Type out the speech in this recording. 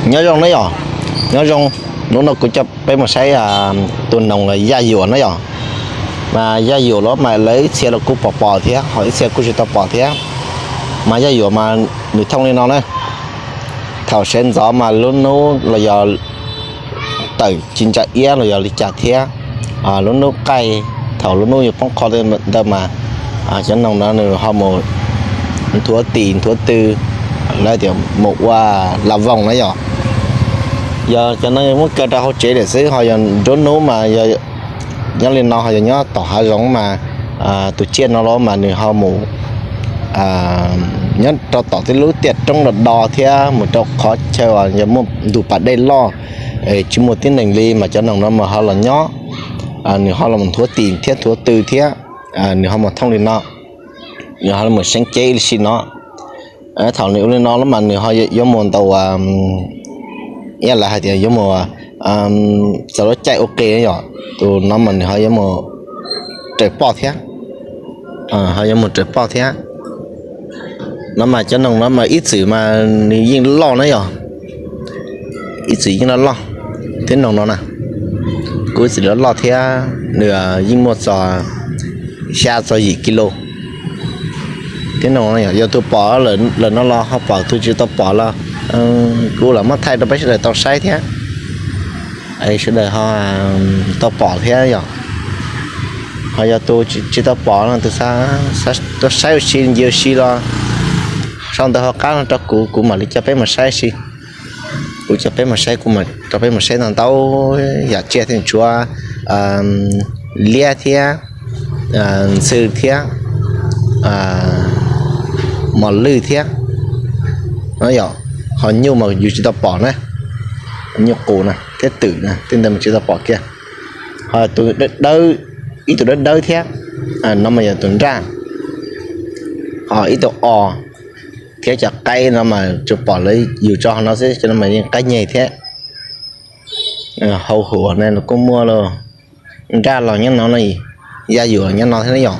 Nyob zoo na yom, nyob zoo. Hnub no kuv coj peb mus saib tus noog yaj yuam na yom. Mas yaj yuam los mas lawv ib txhia los kuj pom pom thiab, ho ib txhia kuj tsis tau pom thiab. Mas yaj yuam mas nws thooj li no na. Thaum sawv ntxov mas lub hnub los yog tawm tsis ntsa iab los yog li cas thiab, lub hnub qaij, thaum lub hnub yuav poob qho ntawd mas cov noog no nws ho mus nthuav tis nthuav tw, lawv tias mus ua la voos na yom. Yog cov no muab kaw rau hauv tsev lawm xwb, ho yog nruab hnub mas nyob li no ho yog nyob tom hav zoov mas tus tsiaj no los mas nws ho mus nyob rau tom tej lub tiaj roob do do thiab mus rau qhov chaw uas yog muaj ntug pas dej loj, tsis muaj tib neeg li mas cov noog no mas ho los nyob, nws ho los nthuav tis thiab nthuav tw thiab, nws ho mus thooj li no, nws ho los seev cev li si no. Thaum nws ua li no los mas nws ho yuav mus ntau, ib yam li hais tias yuav mus txog lub caij ua qis yom, tus no mas nws ho yuav mus raws poj thiab, ho yuav mus raws poj thiab. No mas cov noog no mas ib txwm mas nws yeej loj na yom, ib txwm yeej loj loj. Thiab noog no na, kuj ib txwm loj loj thiab, nws yeej muaj txog xya txog yim kis lus. Thiab noog no yog tus pom lawm no los ho pom, tus tsis tau pom los kuv lam muab thaij rau peb sawv daws tau saib thiab, sawv daws ho tau pom thiab yom. Ho yog tus tsis tau pom no tus tuaj saib ua si ncig ua si los sau ntawv hauv qab no rau kuv, kuv mam li coj peb mus saib si. Kuv coj peb mus saib, kuv mam rau peb mus saib ntau ntau yam tsiaj thiab, tshuav liab thiab, ntxhw thiab, mos lwj thiab. Ho nyuj mas yus tsis tau pom na, nyuj qus na thiab twm na tej ntawd mas tsis tau pom kiag. Ho tus dawb, ib tug dawb dawb thiab, no mas yog tus nraj. Ho ib tug os thiab cov qaib no mas tsuas pom lawv yug tso hauv no xwb, cov no mas yeej qaib nyeg thiab. Hauv huam no los kuj muaj lauj, nraj los nyob no, yaj yuam los nyob no thiab yom.